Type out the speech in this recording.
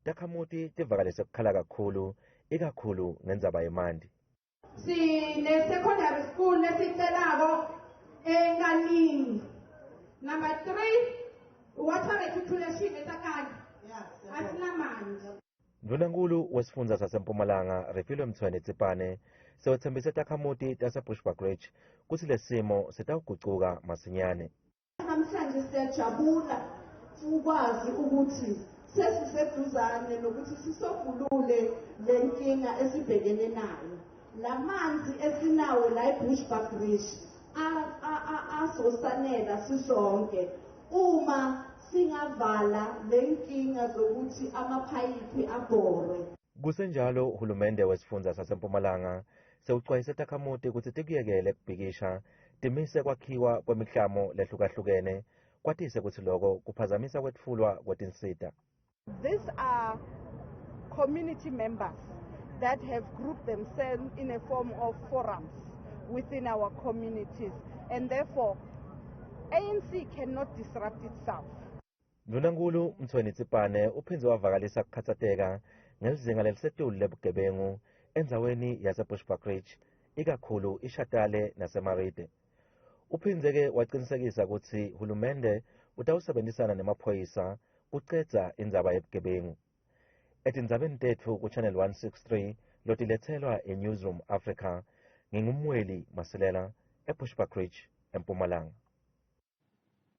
Takhamuti tivakalise kukhala kakhulu ikakhulu ngendzaba yemanti. Sine-secondary school lesicelako eNkanini. Number 3, water reticulation eTsakani. Asinamanti. Ndvunankhulu wesifundza saseMpumalanga Refilwe Mtsweni Tsipane sewetsembise takhamuti taseBushbuckridge kutsi lesimo sitawugucuka masinyane. Namhlanje siyajabula ukwazi ukuthi sesiseduzane nokuthi sisombulule le nkinga esibhekene nayo. Lamanzi esinawo la eBushbuckridge azosanela sisonke uma singavala le nkinga zokuthi amaphayiphi abhorwe. Kusenjalo uhulumende wesifundza saseMpumalanga sewucwayise takhamuti kutsi tikuyekele kubhikisha timise kwakhiwa kwemiklamo lehlukahlukene kwatise kutsi loko kuphazamisa kwetfulwa kwetinsita. These are community members that have grouped themselves in a form of forums within our communities, and therefore ANC cannot disrupt itself. Ndvunankhulu Mtsweni Tsipane uphindze wavakalisa kukhatsateka ngelizinga lelisetulu lebugebengu endzaweni yaseBushbuckridge ikakhulu iShatale naseMaride. Uphindze-ke wacinisekisa kutsi hulumende utawusebenzisana nemaphoyisa kucedza indzaba yebugebengu. Etindzabeni tetfu ku-Channel 163 lotiletselwa e-Newsroom Africa, nginguMweli Masilela eBushbuckridge, eMpumalanga.